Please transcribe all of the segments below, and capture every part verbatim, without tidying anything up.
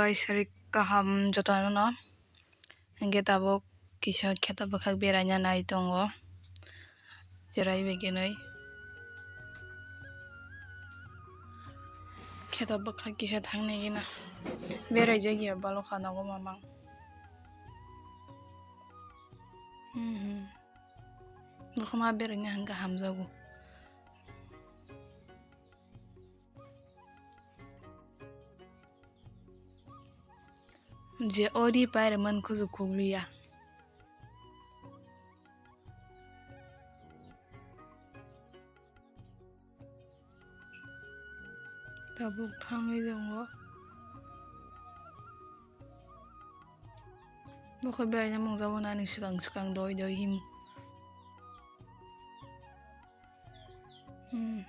Bai sarik kaham jotono no. Hingke tabuk kisa kheto bwkhak beraina nai tongo. Cherai bai kenoi. Kheto bwkhak kisa thangni gina. Berai jagya balo khana go mamang. Hmm. Bwkhama beraina hingke hamjago. Je ori paire man khuju khugliya. Tabuk thangwi tongo. Bokhe beraina mungjago nani swkang swkang doi doi him. Hmm.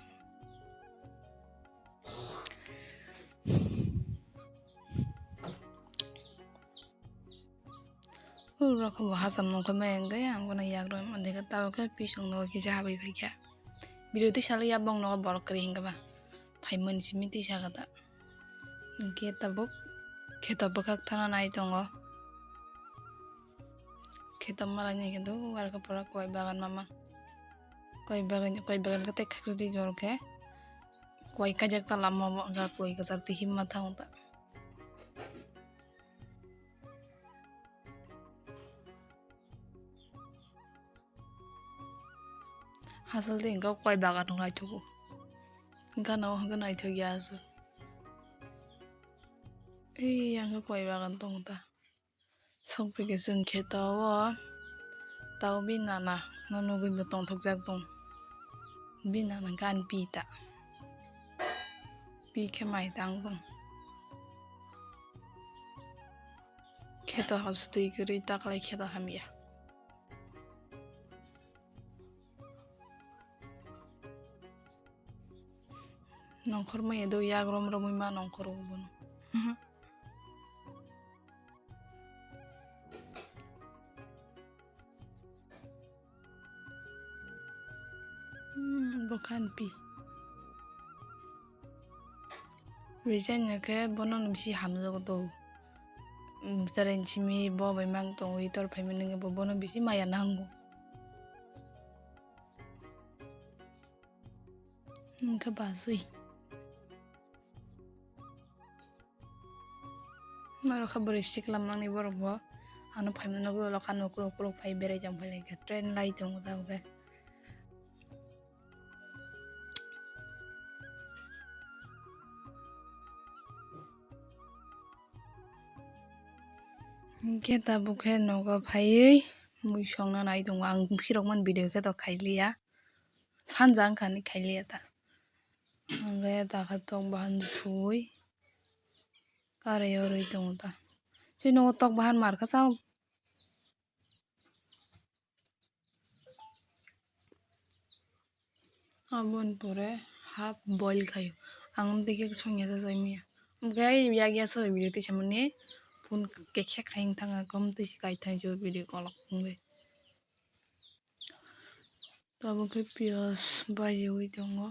Uro khe bo hachal nongkhormai hwnkhe ang bono yakrwi mande khe tabuk khe pisong nogo kisa habwi phaikha. Video twi salai ya bong nogo borok kwrwi hwnkhe ba phaimani simi twi sakha ta. Hwnkhe tabuk kheto bwkhak thana nai tongo. Kheto malaini khe dugar khe pura koi bagan mama. Koi bagan, koi bagan khe tei khakchangtwi hor khe koi kaijak ta lama o wngkha koi kwchar twi himma thang ta. Hachal tei hwnkhe koi bagan rok naithogo. Gana o hwnkhe naithokya aswk. Ei yang khe koi bagan tongo ta. Songphaikhe chwng kheto o tao bini nana no nugwi bo tongthokjak tong. Bini nana gan pi ta. Pi khe mai tang tong. Kheto hastwi kwrwi taklai kheto hamya. Nongkhor maya do yak rom romwi ma nongkhor o bono. Hmm, bo khan pi. Resign ya khe bono no bisi hamjak do. Hmm, cherai simi bo bai mang tongwi tor phaimani bo bono bisi maya nango. Hwnkhe bachwi. Norok khe bwrwi siklam nangni borok bo. Ano phaimani nugwi ulo kha nukruk ukruk phai berai jam phai laikha. Train lai tongo tabuk khe. Hwnkhe tabuk khe nogo phaiwi mui songna nai tongo. Ang phirok man video khe to khailiya. Sanja wngkha hinwi khailiya ta. Hwnkhe dakha tok bahan suwi karwi orwi tongo ta. Chini nogo tok bahan markha sao. Aboni pore half boil khaio. Ang amtwi khe songya cha chai manya. Omo khe yak ya soi video twi samani phone khe khe khai wng thang khe amtwi se kai thang video kolok wngwi. Tabuk khe piyaj bajiwi tongo.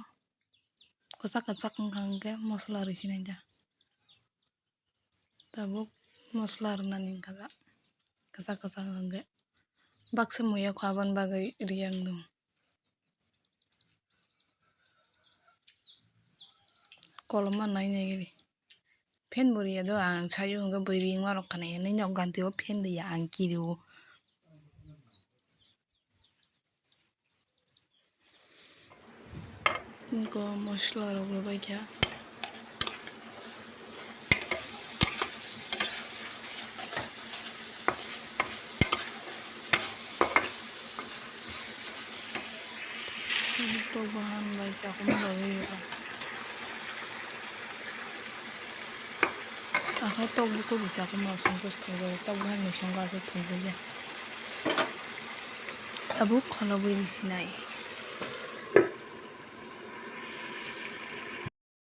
Kwchak kwchak wngkha hwnkhe mosola rwi sinai da. Tabuk mosola rwnani wngkha da. Kwchak kwchak wngkha hwnkhe. Baksa muya kho aboni bagwi riya wngdong. Koloma nai nai ri. Fan bo riya do ang sayo hwnkhe bwrwi wngma rok khna ya nini nok ganti o fan riya ang kiri o. Wngkha mosola rok rwbaikha. Tok bahan bai chakuma rwui rwkha. Akhe tok bukur bo chakuma songkhe thwkjagwi, tok bahan ni songkhe aswk thwkjagya. Tabuk kholobwi rwsinai.